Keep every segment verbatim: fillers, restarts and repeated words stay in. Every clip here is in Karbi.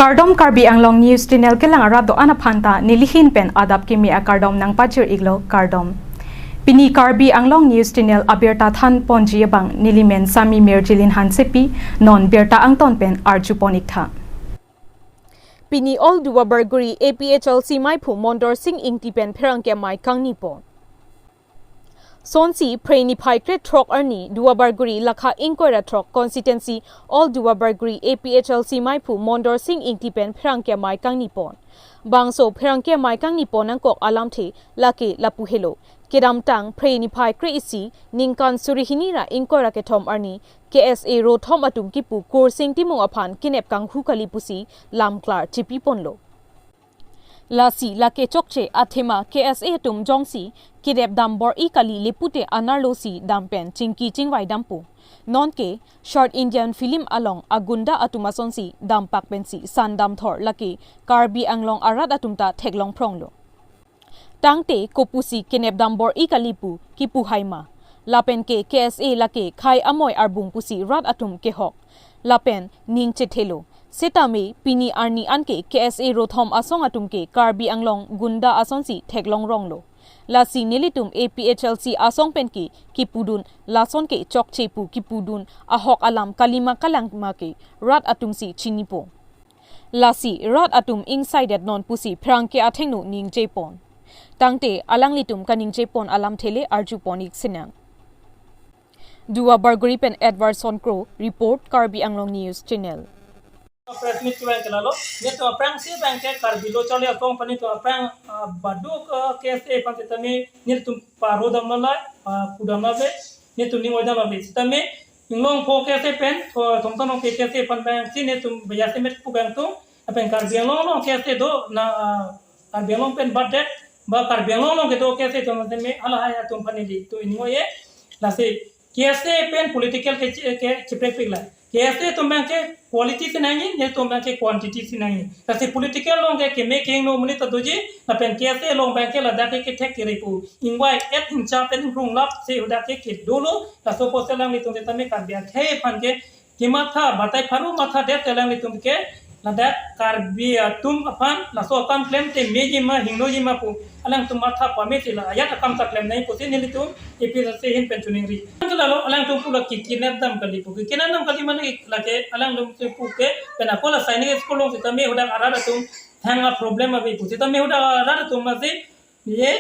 Kardom, Karbi Anglong News Channel kelang arat do-an aphan ta nelihin pen adap kimi akardom nangpajir-iklo, kardom. Pini Karbi Anglong News Channel abirta thanponji abang nelimen Sami Mirjilin Hansepi, non birta angton pen arjupon-iktha. Pini Old Duarbagori A P H L C maiphu Mondor Sing Ingti pen pherangke amei kangnipon. Sonsi Phre niphai krethrok arni Duarbagori lakha ingkoi ra throk constituency Old Duarbagori A P H L C maiphu Mondor Sing Ingti pen pherangke amei kangnipon. Bangso pherangke amei kangnipon nangkok alamthe lake lapu helo. Kedamtang Phre niphai kre-isi ningkan suri hini ra ingkoi ra kethom arni K S A rothom atum kipu Kursing Timung aphan kenep kanghu kali pusi lamklar chipiponlo. Lasi lake chokche athema K S A atum jongsi kenep dambor-i kali le pute anerlo si dam pen chingki chingvai dampo. Nonke short Indian film along agunda atum asonsi dampak pensi sandam thor lake Karbi Anglong arat atum ta theklong phronglo. Tangte kopusi kenep dambor-i kali pu kipu haima? Lapen ke K S A lake khei amoi arbung pusi rat atum kehok lapen ning chethelo. Setame pini arni anke K S A rothom asong atum ke Karbi Anglong gunda asonsi theklong ronglo. Lasi nelitum A P H L C asong pen ke kipudun lason ke chokche pu kipudun ahok alam kalima kalangma ke rat atumsi chinipo. Lasi rat atum ingsaidetnon pusi pherangke athengno ningjepon. Tangte alanglitum kaningjepon alamthe le arjupon-ik sinang. Duarbagori pen Edwardson Kro report, Karbi Anglong News Channel. Press meet kevang ke lalo, netum aphrangsi abang ke Karbi Lo Charli Asong aphan netum aphrang, ah, baduk, ah, K S A aphan setame netum paro damlo la, ah, pudam la be, netum ning oi damlo be. Setame inglong pho K S A pen, tho, Thomson Rongpi K S A aphan abangsi netum baya semet pu abang tum, lapen Karbi Anglong along K S A do, na, ah, Karbi Anglong pen badet, ba Karbi Anglong along kedo K S A atum setame, hala hai atum aphan nelitum ning oi-e, lasi K S A pen political ke chi-, ke chiprek pik la. K S A atum abang ke quality si nangji, netum abang ke quantity si nangji. Lasi political along ke keme kehingno monit ta doji, lapen K S A along abang ke ladak ke kethek kere pu. Ingvai et ingcha pen ingrung lap si hadak ke kedolo, laso apotsi alanglitum setame Karbi akhei aphan ke kematha batai pharu mathadet alanglitum ke ladak Karbi atum aphan laso akam klemte meji ma hingnoji ma pu alangtum matha pame si la ajat akam ta klem nangji pusi nelitum A P H L C ahin pen choningri. Lalo alangtum pu la ki kinep dam kali pu, ki kinep dam kali mane lake alangtum si pu ke pen ako la Sainik School along setame hadak arat atum thang a problem ave pu setame hadak arat atum masi ye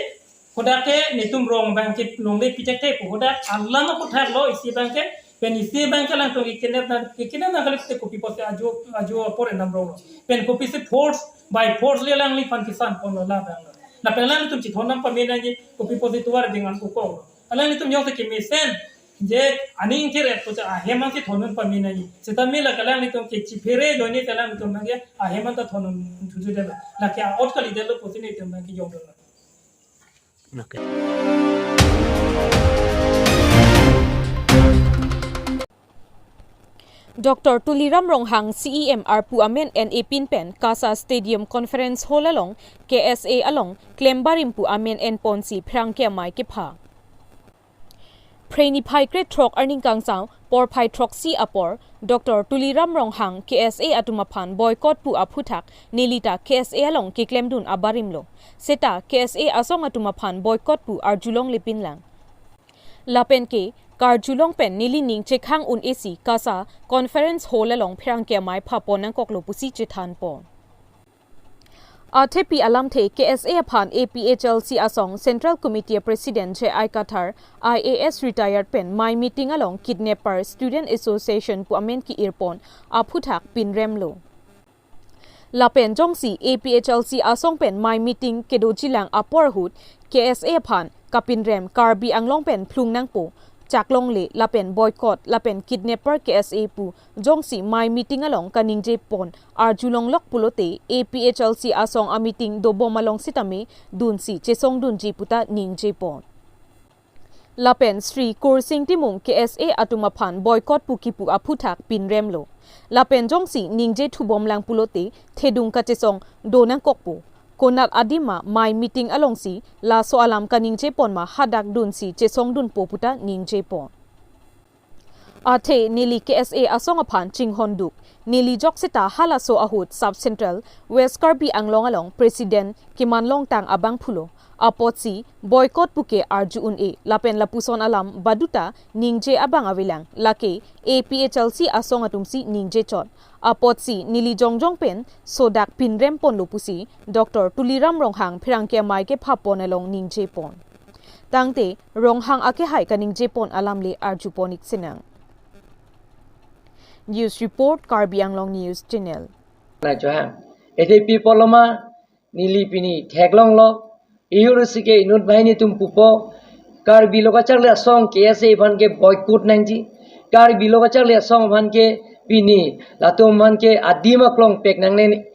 hadak ke netum rong abang ke longle pithekthe pu hadak alam ako thar lo isi abang ke pen isi abang ke alangtum ki kinep dam, ki kinep dam kali pu te kopi apotsi ajo ajo apor enam rong lo. Pen kopisi force by force le alangliphan kesan ponlo la abang lo. Lapen alangtum chithon dam pame nangji kopi apotsi tovar abang an ukong lo. Alanglitum jongsi kemesen je aning thir et pucha ahem an si thondun pame nangji. Setame lake alanglitum ke chiphere joine alangtum abang ke ahem an ta thondun thuju delo. Lake a-ot kali delo pusi netum abang ke jongdun. Okay. Doctor Tuliram Ronghang C E M arpu amen en-e pin pen KASA Stadium Conference Hall along K S A along klembarim pu amen enponsi pherangke amei kepha. Phre niphai krethrok arni kangsam porphai throksi apor Doctor Tuliram Ronghang K S A atum aphan boycott pu aphuthak nelita K S A along keklemdun abarim lo. Seta K S A asong atum aphan boycott pu arjulongle pinlang. Lapen ke karjulong pen neli ning chekhang un-e si KASA Conference Hall along pherangke amei phapon nangkoklo pusi chethanpon. Athepi alamthe K S A aphan A P H L C asong Central Committee President J I Kathar, I A S retired pen mei meeting along kidnapper Student Association pu amen ki-irpon aphuthak pinrem lo. Lapen jongsi A P H L C asong pen mei meeting kedojilang apor ahut K S A aphan kapinrem Karbi Anglong pen phlung nangpo, chaklongle lapen boycott lapen kidnapper K S A pu jongsi mei meeting along kaningjepon arjulonglok pulote A P H L C asong ameeting dobom along sitame dunsi chesongdunji puta ningjepon. Lapen Shri Kursing Timung K S A atum aphan boycott pu kipu aphuthak pinrem lo. Lapen jongsi ningje thubomlang pulote thedung kachesong do nangkokpo. Konat adim ma mei meeting alongsi laso alam kaningjepon ma hadak dunsi chesongdunpo puta ningjepon. Athe neli K S A asong aphan chinghonduk, Neli jok seta halaso ahut Sub Central West Karbi Anglong along President keman longtang abangphulo. Apotsi boycott puke arju un-e lapen lapuson alam baduta ningje abang avelang, lake A P H L C asong atumsi ningje chot. Apotsi neli jongjong pen sodak pinrem ponlo pusi Doctor Tuliram Ronghang pherangke amei kepha pon along ningje pon. Tangte Ronghang akehai kaningje pon alam le arju pon-ik sinang. News report, Karbi Anglong News Channel. Na chohang. Ede pi poloma neli pini theklonglo. Iur sike inut banghini atum pupo. Karbi Lo Kacharli Asong K S A aphan ke boycott nangji. Karbi Lo Kacharli Asong aphan ke pini latum aphan ke adim aklong pek nangne.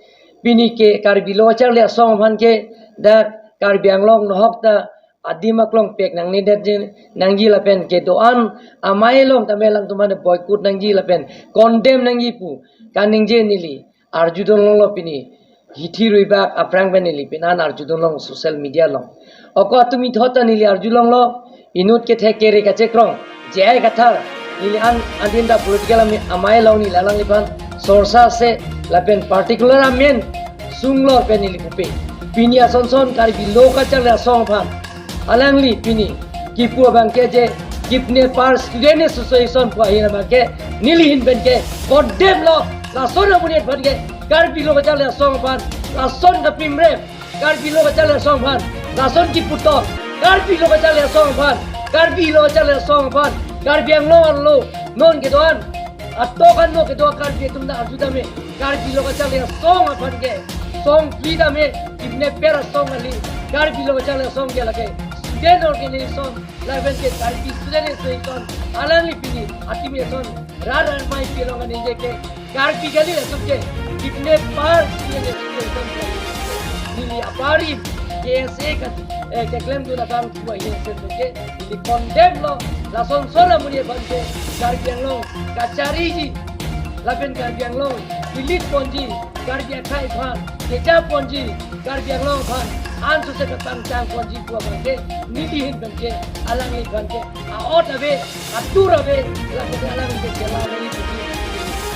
Pini ke Karbi Lo Kacharli Asong aphan ke dak Karbi Anglong nohok ta adim aklong pek nangne det je nangji lapen kedo-an amei along tame alangtum aphan boycott nangji lapen condemn nangji pu kaningje neli arjudun longlo pini. Hithi ruibak aphrang pen neli penan arjudun long social media along. Ako atum ithot ta neli arjulonglo, inut kethek kere kachekrong, J I Kathar, neli an adin ta political ami amei along neli alangliphan sorsa se lapen particular amen sunglo pen neli pupe. Pini asonson Karbi Lo Kacharli Asong aphan alangli pini kipu abang ke je kidnapper student association pu ahin abang ke neli ahin pen ke condemn lo. Lason amonit aphan ke Karbi Lo Kacharli Asong aphan lason kapimrem, Karbi Lo Kacharli Asong aphan lason kiputok, Karbi Lo Kacharli Asong aphan, Karbi Lo Kacharli Asong aphan, Karbi Anglong arlo non kedo-an atok anlo kedo Karbi atum ta arju tame, Karbi Lo Kacharli Asong aphan ke song pli tame, kidnapper asong kali. Karbi Lo Kacharli Asong ke lake student organization, lapen ke Karbi Student Association, alangli pini atim ason rat rat amei pi along kaningje ke Karbi kali, latum ke kidnapper student association kali. Neli abarim K S A ka, eh, keklemdun abang pu ahin ase ke neli condemn lo. Lasonson amonit aphan ke Karbi Anglong kachariji lapen Karbi Anglong kilit ponji, Karbi akhei aphan keja ponji, Karbi Anglong aphan ansose kapangchang ponji pu abang ke neli ahin pen ke alangliphan ke aot ave, atur ave, lapen alangli ke kela ave pusi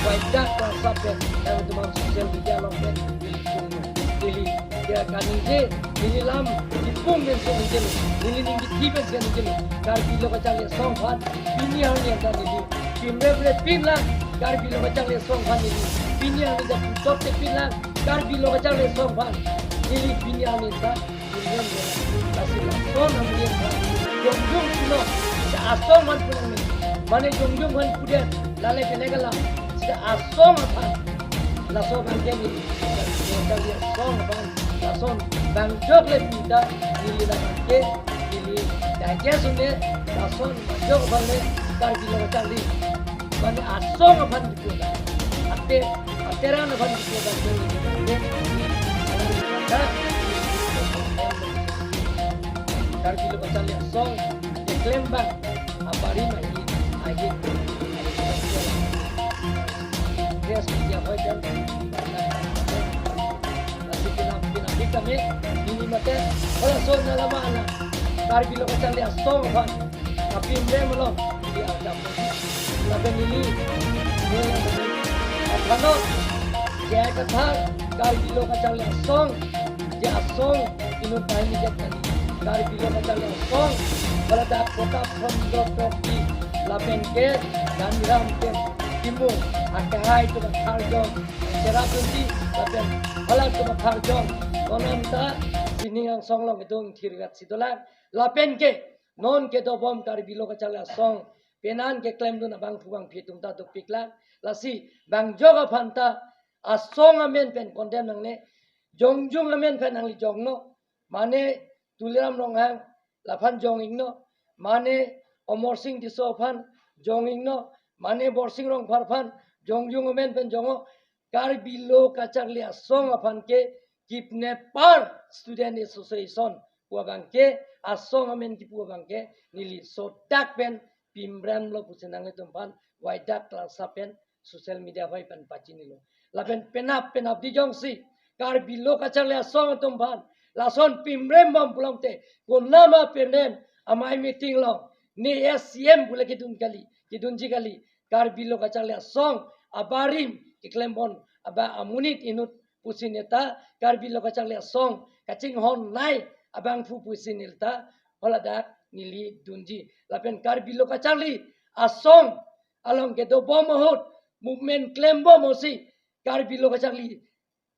waida klasa pen nangtum aphan social media along pen neli chunglo. Neli dia kaningje, neli lam kipung pen si ningjelo, neli ning kithi pen si ningjelo. Karbi Lo Kacharli Asong aphan pini arni anta neli pimremre pinlang. Karbi Lo Kacharli Asong aphan neli pini arni ta puchot te pinlang. Karbi Lo Kacharli Asong aphan neli pini arni ta pimremre. Lasi lason amonit aphan jongjong pulo, sita asong aphan pu nangne. Mane jongjong aphan pudet, lale beleg alam, sita asong aphan. Laso abang ke neli, Karbi Lo Kacharli Asong aphan lason bang jok le pita neli labang ke neli digest un-e, lason bang jok aphan le Karbi Lo Kacharli, mane asong aphan kipu abang, ate, ateran aphan kipu abang ke neli labang ke neli alang kata Karbi Lo Kacharli Asong keklem abang abarim ahi, ahi. Press media hoi pen lasi pinam pinam bik kami neli mate halaso na lama ana Karbi Lo Kacharli Asong aphan kapimrem along neli arjap. Lapen neli, neli aphan no J I Kathar, Karbi Lo Kacharli Asong, je asong inut banghini det kali. Karbi Lo Kacharli Asong, hala dak kota Pondro Tokbi, lapen ke Daniram Tem, Timung, akehai atum akhar jong, Cherrapunji, lapen hala atum akhar jong, non anta sining angsong along kedung thirgat si dolang, lapen ke non kedobom Karbi Lo Kacharli Asong penan keklemdun abangphu bangphi atum ta dopiklang. Lasi bang jok aphan ta asong amen pen condemn nangne, jongjong amen pen nangli jongno, mane Tuliram Ronghang laphan jong-iknon, mane Amarsing Tisso aphan jong-iknon, mane Borsing Rongphar aphan jongjong amen pen jongnon. Karbi Lo Kacharli Asong aphan ke kidnapper student association pu abang ke, asong amen kipu abang ke neli sodak pen pimremlo pusi nanglitum aphan waida klasa pen social media hoi pen pachinilo. Lapen penap penap di jongsi Karbi Lo Kacharli Asong atum aphan lason pimrem bom pulote, konama pimrem, amei meeting along ne S C M pule kedun kali, kedunji kali. Karbi Lo Kacharli Asong abarim keklem bon abang amonit inut pusi neta Karbi Lo Kacharli Asong kachinghon nai abangphu pusi neta haladak neli dunji. Lapen Karbi Lo Kacharli Asong along kedobom ahut movement klembom ahutsi Karbi Lo Kacharli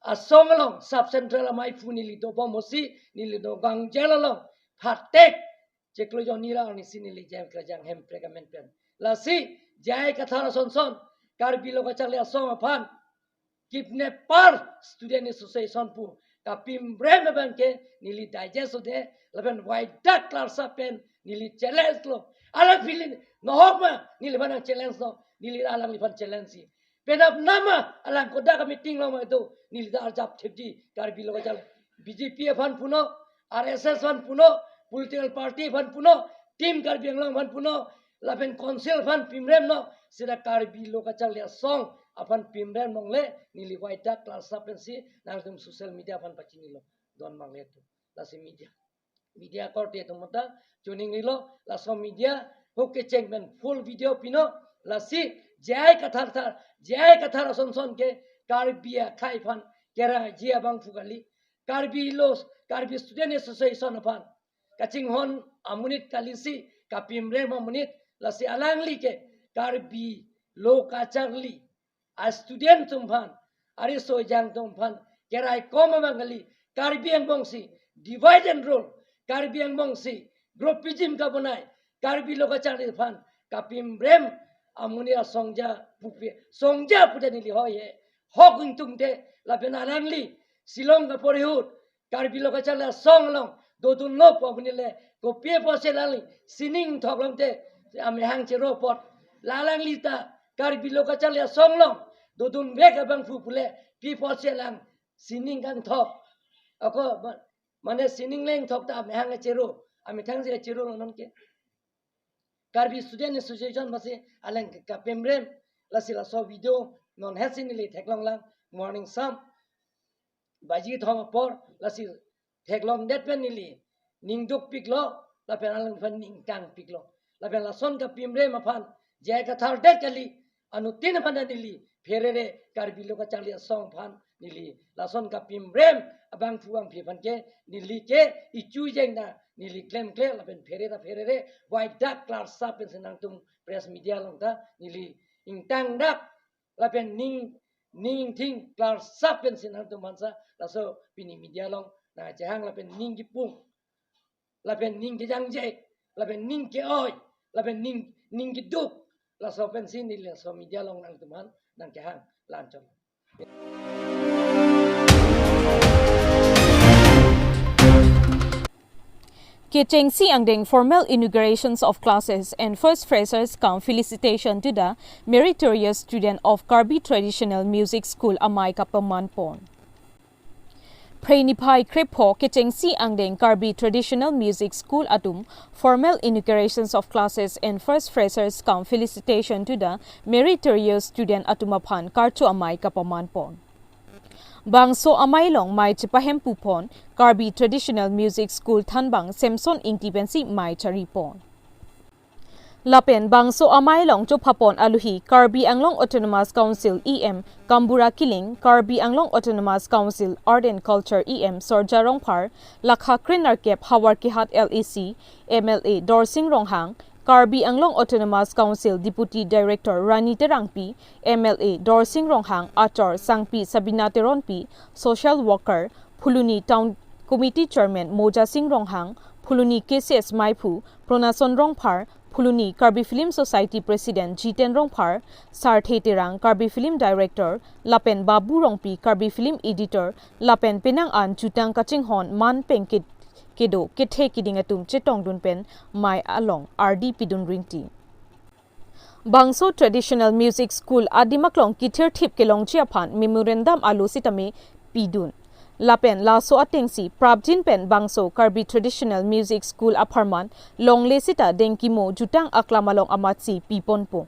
Asong along sub central amaiphu neli dobom ahutsi neli Nagaon jail along phatek chiklo jonni ra arnisi neli jail kejang Hemprek amen pen. Lasi J I Kathar asonson Karbi Lo Kacharli Asong aphan kidnapper student association pu kapimrem abang ke neli digest ode lapen waidak klarsa pen neli challenge lo. Alangli nohok ma neliphan nang challenge lo, neli alangliphan challenge si. Penap nama alang kodak meeting lo ma do neli ta arjap thipji Karbi Lo Kacharli B J P aphan punon, R S S aphan punon, political party aphan punon, Team Karbi Anglong aphan punon, lapen council aphan pimrem non, seta Karbi Lo Kacharli Asong aphan pimrem longle, neli waidak klarsa pensi nangtum social media aphan pachinilo, don mangle tu. Lasi media, media korte atum ta chuning lilo, laso media hok kecheng pen full video pinon, lasi J I Kathar thar, J I Kathar asonson ke Karbi akhei aphan kerangji abangphu kali, Karbi Lo, Karbi Student Association aphan kachinghon amonit kalisi kapimrem amonit, lasi alangli ke Karbi Lo Kacharli astudent atum aphan, ariso ejang atum aphan keraikom abang kali, Karbi angbong si divide and rule, Karbi angbong si groupism kabonai, Karbi Lo Kacharli aphan kapimrem amonit asongja pupe, songja puja neli hoi he, hok ingtungte, lapen alangli Shillong kapori ahut Karbi Lo Kacharli Asong along dodunlo pu amonit le kopi apotsi alangli sining thok longte amehang chero apot, la alangli ta Karbi Lo Kacharli Asong along dodunvek abangphu pule pi apotsi alang sining kangthok, ako ma-, mane sining lengthok ta amehang chero, amethang si chero lo non ke. Karbi Student Association aphansi alang ke kapimrem, lasi laso video non hetsi neli theklong lang, morning sam baji thom apor, lasi theklongdet pen neli ning dukpiklo, lapen alangphan ning kangpiklo. Lapen lason kapimrem aphan J I Kathar det kali, anuttin aphan ta neli pherere, Karbi Lo Kacharli Asong aphan neli lason kapimrem abangphu abangphi aphan ke neli ke ichu jeng ta neli klemkle lapen phere ta pherere, waidak klarsa pensi nangtum press media along ta neli ingtangdak lapen ning, ning thing klarsa pensi nangtum aphansa laso pini media along nangchehang lapen ning kipung, lapen ning kejangje, lapen ning ke-oi, lapen ning, ning keduk, laso pensi neli laso media along nangtum aphan nangkehang lanchon. Kechengsi angdeng formal inaugurations of classes and first freshers cum felicitation to the meritorious student of Karbi Traditional Music School amei kapaman pon. Phre niphai krepho kechengsi angdeng Karbi Traditional Music School atum formal inaugurations of classes and first freshers cum felicitation to the meritorious student atum aphan karcho amei kapaman pon. Bangso amei along mei chepahempu pon Karbi Traditional Music School thanbang Samson Ingti pensi mei chari pon. Lapen bangso amei along chopha pon aluhi Karbi Anglong Autonomous Council E M Kambura Killing, Karbi Anglong Autonomous Council Art and Culture E M Sorja Rongphar, lakha krenerkep Howraghat L A C M L A Dorsing Ronghang, Karbi Anglong Autonomous Council Deputy Director Rani Terangpi, M L A Dorsing Ronghang, achor Sangpi Sabina Teronpi, social worker, Phuloni Town Committee Chairman Moja Sing Ronghang, Phuloni K C S meiphu Pronason Rongphar, Phuloni Karbi Film Society President Jiten Rongphar, Sarthe Terang Karbi Film Director, lapen Babu Rongpi Karbi Film Editor, lapen penang an jutang kachinghon man peng ke-, kedo kethe kiding atum chetongdun pen mei along ardi pidun ringti. Bangso Traditional Music School adim aklong kithirthip kelongji aphan memorandum alo sitame pidun. Lapen laso atengsi prapjin pen bangso Karbi Traditional Music School apharman longle sita dengkimo jutang aklam along amatsi piponpo.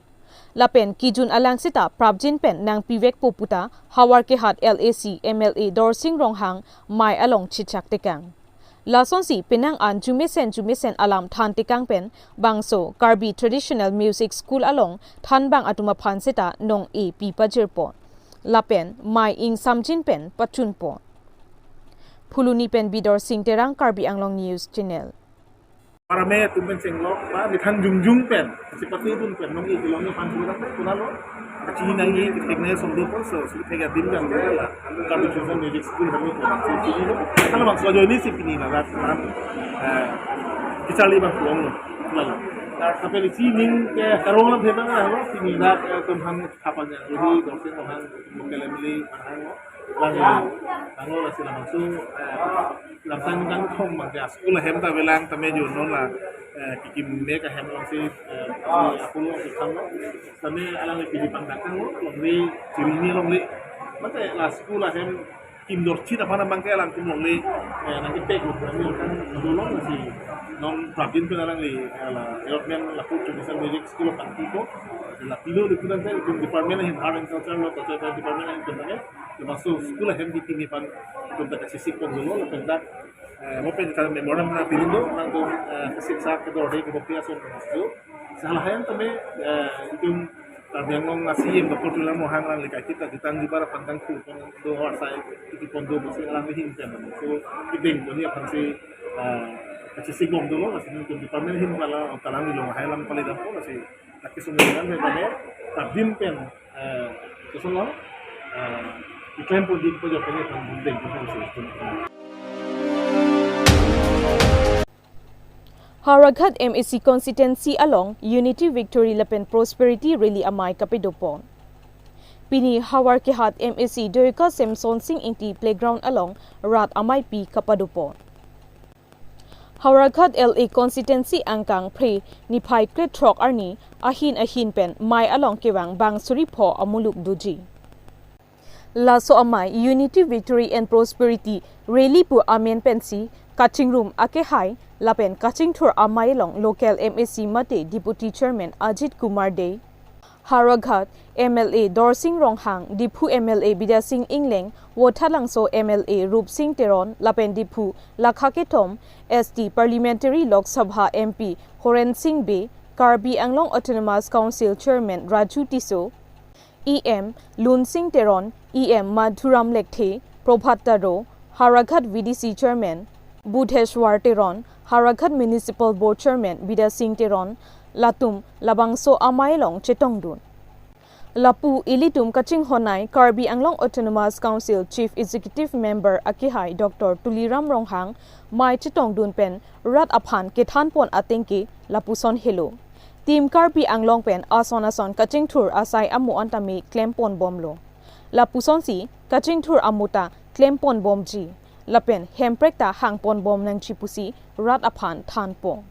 Lapen kejun alang sita prapjin pen nangpivekpo puta Howraghat L A C M L A Dorsing Ronghang mei along chichak tekang. Lasonsi penang an jumesen jumesen alam than tekang pen bangso Karbi Traditional Music School along thanbang atum aphan seta nong-e pi pajirpon. lapen mei ingsamjin pen pachunpon. Phuloni pen Bidor Sing Terang, Karbi Anglong News Channel. Parame atum pen chenglok ba methang jongjung pen, sipati dun pen, nong-e kelong aphan pura pen pura lo. Kachini nang-e, kethek nang-e songdo pon so, so kethek adim kan lo la. Karbi Children Music School kami ko, so chini lo. Halabangso ajoine si pini ladak lam, eh, kecharli bang puang lo, lalo. Tapi di sini ke karong lam hebang lo, pini ladak, eh, tum hang kapan ya, jadi dosen hang, bukan lagi hang lo. Lang, lang lo lasi labangso, eh, lamtang ningkan thom abang ke school ahem ta avelang tame jo non la, eh, kikimmek ahem alongsi, eh, apolo si thang lo. Tame alangli pini pangdak thang lo, longle, chirini longle. Mate la school ahem kim dorchit aphan abang ke alangtum longle, eh, nangkepek lo, kami akan dolo lasi non prabin pen alangli, eh, la allotment lapu Children Music School aphan piko. La pilo di kudan pen itum department ahin, Art and Culture lo, Culture Department ahin pen tame. Laso school ahem di pini aphan itum ta kachesik pon dolo, lapen dak, eh, mo pen ka memorandum na piling do, nangtum, eh, kasiksak kedor de kedo pia son so. Salah ahem tame, eh, itum Karbi Anglong a-C E M Doctor Tuliram Ronghang alangli kaiketa jutang jubar aphan kangthur pon do, asai kiti pon do, masi alangli ahin pen. So, kideng pon aphan si, eh, kachesik bom dolo, lasi itum department ahin pala, alangli along hai alam pale dampo, lasi lake sumil kan pen tame, prabin pen, eh, kosonlo, eh, iklem pon di pajok pen tame deng pon si. Howraghat M A C constituency along Unity Victory lapen Prosperity Rally amei kapadopon. Pini Howraghat M A C Doyika Semson Sing Ingti Playground along rat ameipi kapadopon. Howraghat L A constituency angkang phre niphai krethrok arni ahin ahin pen mei along kevang bang suri pho amuluk doji. Laso amei Unity Victory and Prosperity Rally pu amen pensi kachingrum akehai lapen kachingthur amei along local M A C mate Deputy Chairman Ajit Kumar Dey, Howraghat M L A Dorsing Ronghang, Diphu M L A Bidya Sing Engleng, Vothatlangso M L A Rupsing Teron, lapen Diphu Lakha Kethom S T Parliamentary Lok Sabha M P Horen Sing Bey, Karbi Anglong Autonomous Council Chairman Raju Tisso, E M Lunsing Teron, E M Madhuram Lekthe, Prabhat Taro, Howraghat V D C Chairman Budheshwar Teron, Howraghat Municipal Board Chairman Bidya Sing Teron, latum labangso amei along chetongdun. Lapu ilitum kachinghonnei Karbi Anglong Autonomous Council Chief Executive Member akehai Doctor Tuliram Ronghang mei chetongdun pen rat aphan kethanpon atengke lapuson helo. Team Karbi Anglong pen ason ason kachingthur asai amo an tame klempon bomlo. Lapusonsi kachingthur amo ta klempon bomji. Lapen hemprek ta hangpon bom nangji pusi rat aphan thanpon.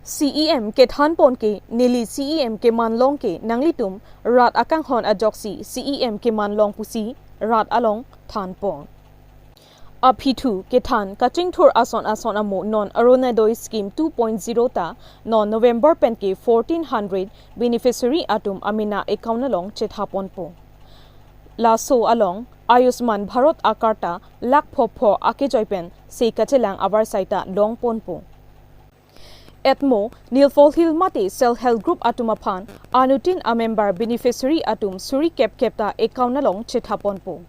C E M kethanpon ke neli C E M keman long ke nanglitum rat akanghon ajoksi C E M keman long pusi rat along thanpon. Aphi thu kethan kachingthur ason ason amo non Orunodoi Scheme two point zero ta non November pen ke fourteen hundred beneficiary atum amena account along chethaponpo. Laso along Ayushman Bharat a-card ta lakh pho pho akejoi pen se kachelang avarsai ta longponpo. Etmo, Nilpho Hill mate Self Help Group atum aphan anuttin a-member beneficiary atum suri kep kep ta account along chethaponpo.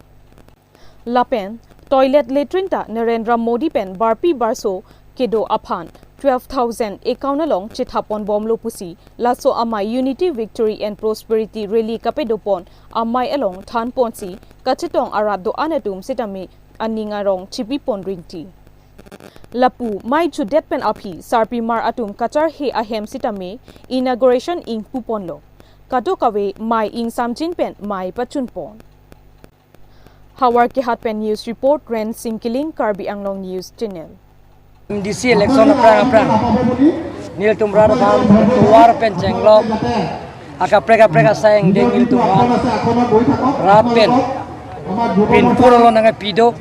Lapen toilet latrine ta Narendra Modi pen barpi barso kedo aphan twelve thousand account along chethaponbomlo pusi laso amei Unity Victory and Prosperity Rally kapadopon amei along thanponsi kachetong arat do-an atum sitame aning arong chipipon rinti. Lapu mei jutdet pen aphi sarpimar atum kacharhe ahem sitame inauguration ingpuponlo. Kadokave mei ingsamjin pen mei pachunpon. Howraghat pen news report Rensing Killing, Karbi Anglong News Channel. M D C election aphrang aphrang nelitum rat aphan tovar pen chenglok akaprek kaprek asai angdeng nelitum aphan rat pen pinpur alo nangkepi do,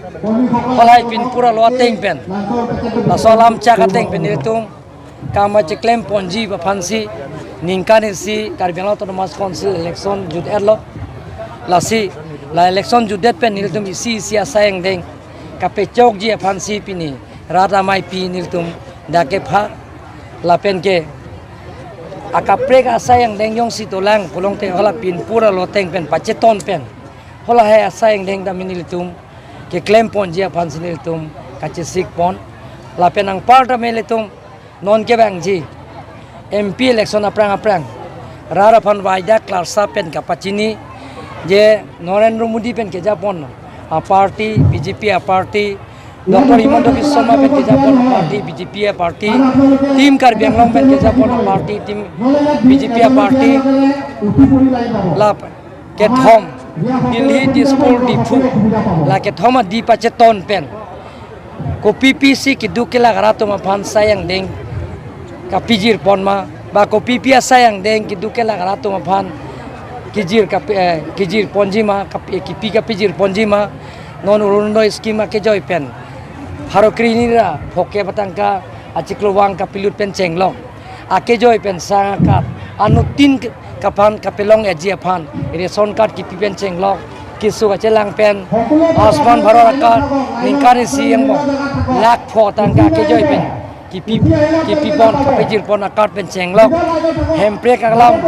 halahei pinpur alo ateng pen, laso alam chak ateng pen nelitum kam kacheklemponji aphansi ningkan isi Karbi Anglong Autonomous Council election jut-etlo. Lasi la election jutdet pen nelitum isi isi asai angdeng kapachokji aphansi pini rat ameipi nelitum dak kepha lapen ke akaprek asai angdeng jongsi dolang pulote hala pinpur alo ateng pen pacheton pen Halahai asai angdeng tame nelitum keklem ponji aphansi nelitum kachesik pon. Lapen anpar tame ilitum non kevangji M P election aphrang aphrang rat aphan waida klarsa pen kapachini je Narendra Modi pen kejapon aparty, B J P aparty, Doctor Himanta Biswa Sarma pen kejapon aparty, B J P aparty, Team Karbi Anglong pen kejapon aparty, Team B J P aparty, la kethom Delhi, Dispur, Diphu, la kethom adi pacheton pen kopi pisi keduk kelak rat atum aphan asai angdeng kapijir pon ma, ba kopi pi asai angdeng keduk kelak rat atum aphan kijir kap-, eh, kijir ponji ma, kap-, eh, kipi kapijir ponji ma, non Orunodoi scheme akejoi pen pharo kre hini ra phongkep atangka achiklo vang kapelut pen chenglok, akejoi pen sang akat anuttin ke-, kaphan kapelong eji aphan ration card kipi pen chenglok, keso kachelang pen Ayushman Bharat acard ningkan isi angbong lakh pho tangka akejoi pen kipi, kipi pon kapijir pon acard pen chenglok, hemprek alam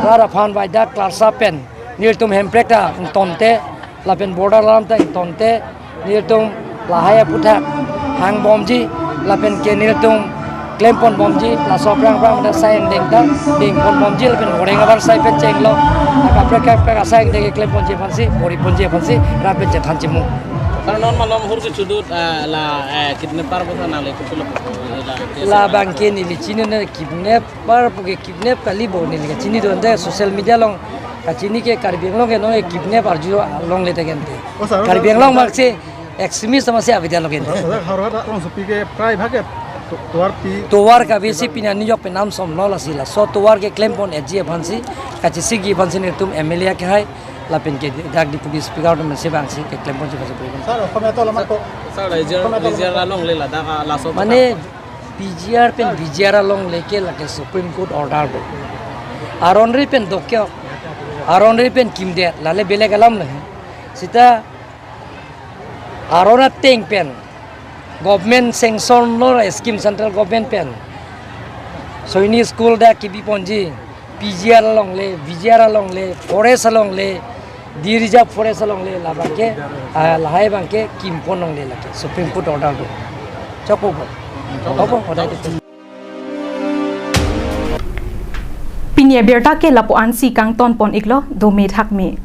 rat aphan waida klarsa pen nelitum hemprek ta ingtonte, lapen border alam ta ingtonte, nelitum lahai aphuthak hang bomji, lapen ke nelitum klem pon bomji, laso aphrang aphrang asai angdeng ta deng pon bomji, lapen horeng abar asai pen chenglok, akaprek kaprek asai angdeng keklem ponji aphansi, bor-i ponji aphansi rat pen chethan chimung. Sar, non malom hur kechudut, eh, la, eh, kidnapper bangso nangle kusulo. Labang ke neli chinine kidnapper pu ke kidnap kali bo, neli kachini do ante, social media along kachini ke Karbi Anglong ke non kidnap arju longle ta ke ante. Oh, sir, Karbi sir, Anglong sir, mak si extremist amatsi avedet lo ke ante. Sir, sir, Howraghat alongsopi ke prai bhag ke to-, tovar pi. Tovar kave si pini arni jok penam somlo lasi, laso tovar keklem pon eji aphansi, kachesikji aphansi nelitum M L A akehai lapen ke dak Deputy Speaker atum si bangsi keklem ponji aphansi puri. Sir, P G R, P G R alongle ladak, ah, laso mane P G R pen V G R alongle ke lake Supreme Court order do. Aron ri pen dokok, aron ri pen kimdet, lale belek alam le. Sita aron ateng pen government sanction lo scheme, central government pen. Soini school dak kipi ponji, P G R alongle, V G R alongle, forest alongle, di reserve forest alongle, labang ke, ah, lahai abang ke kim pon longle lake, Supreme Court order do. Chokpo po. Chokpo, order do. Pini abirta ke lapu-ansi kangton pon iklo, dome thakme.